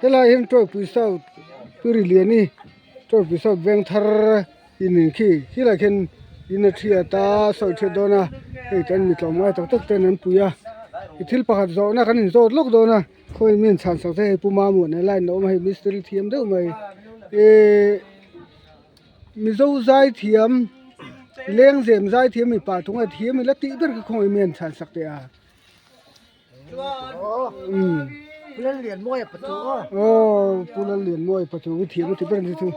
Helai hian Tawipui South Puriliani Tawipui South Vengthar in in khi khilai khian in a thiat a sawi thiat dawn a hei chuan mi tlawmngai tak tak ten an pui a i thil pakhat zawhna kan in zawt lawk dawn a khawi mi an chhan sak te hei Pu Mamuana line a awm a hei mistiri thiam deuh mai ihh Mizo zaithiam lengzem zaithiam mipa thunga thiam ila tih ber kha khawngaih mi an chhan sak teh a. Aw Pu Lallianmawia Pachu hi thiam a ti ber a ni chu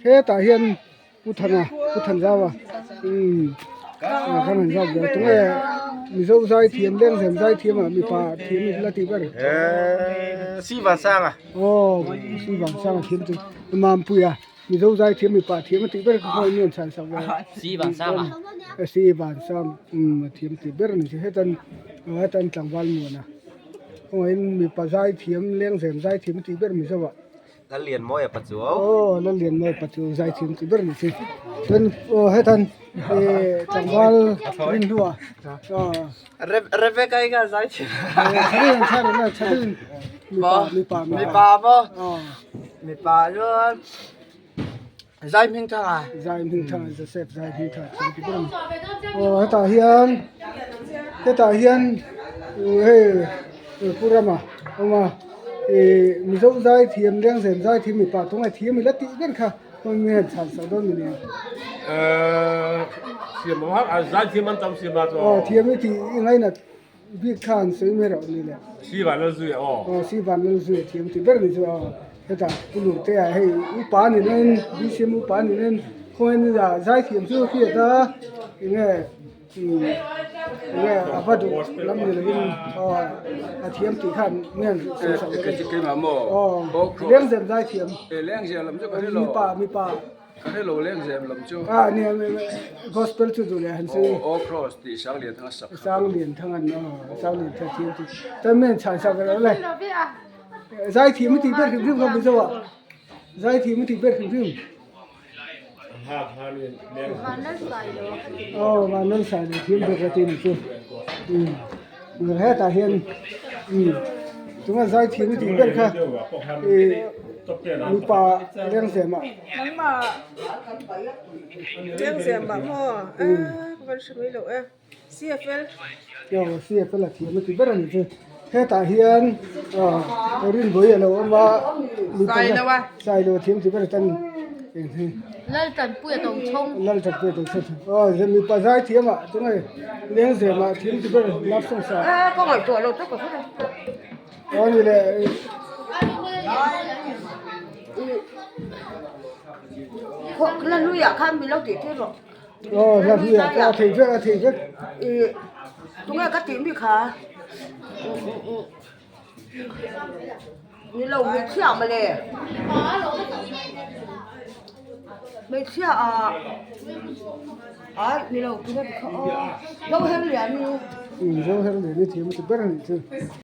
hetah hian Pu Thana Pu Thanzaua umm kan han zau ve a tunge Mizo zaithiam lengzem zaithiam ah mipa thiam ila tih ber aw Sivansanga thiam chu Mampuia. Mizo zaithiam mipa thiam a tih ber kha khawi mi an chhan sak ve a. Si van sang a. Si van sang umm a thiam tih ber a ni chu hetan hetan tlangval muan a kawngaihin mipa zaithiam lengzem zaithiam a tih ber Mizo ah. Lallianmawia Pachuau. Aw Lallianmawia Pachuau zaithiam tih ber a ni chu chuan aw hetan ih tlangval rinhlua aw. Rebecca i kha zaithiam. Chharin chharin chharin mipa mipa mipa maw. Mipa chuan zai hming thang a. Zai hming thang a Joseph zai hming thang a ti ber a ni. Aw hetah hian hetah hian hei Pu Rama a awm a ih Mizo zai thiam Lengzem zai thiam mipa tunga thiam ila tih ber kha khawi nge an chhan sak dawn mawni. Siam ang a zai thiam an tam siam a chu. Aw thiam i tih i ngainat. Bik kha an sawi mai rauh ni le. Si van lal zui a aw. Aw si van lal zui a thiam tih ber ni chu aw. Hetah Pu Lurte ah hei upa ni nen BCM upa ni nen khawngain a zai thiam chu hriat a enge enge a va duh lam ni lovin aw a thiam tih khan mian sawi sak aw lengzem zai thiam mipa mipa. Ka hre lo leng zem lam chu. Ah nia gospel chu duh leh han sawi. Aw aw cross tih Sanglian thanga sak kha. Sanglian thanga an aw Sanglian thanga thiam chu. Chuan men chhan sak lo le. Zai thiam i tih ber hrim hrim kha Mizo ah. Zai thiam i tih ber hrim hrim. Aw Vanlalsailo thiam ber ka ti ni chu. Um hetah hian um tunga zai thiam i tih ber kha ih mipa lengzem ah. Nangmah lengzem ah maw a ka van hre mai loh e CFL. Aw CFL a thiam a ti ber a ni chu hetah hian aw Rinbawii a lo awm a Sailo a thiam ti ber atan Laltanpuia Tochhawng. Laltanpuia Tochhawng aw mipa zai thiam ah tunge lengzem ah thiam ti ber love song sa. Ka ngaihtuah lo tawp ka hre. Aw ni le. Hla hluiah khan min lo tih tir rawh. Aw hla hluiah pawh a thei vek a thei vek. Tunge ka tih mi kha ni lo hmeichhia mawle hmeichhia ah ah ni lo tunge ti kha aw Zoherliani. Zoherliani thiam a ti ber a nih chu.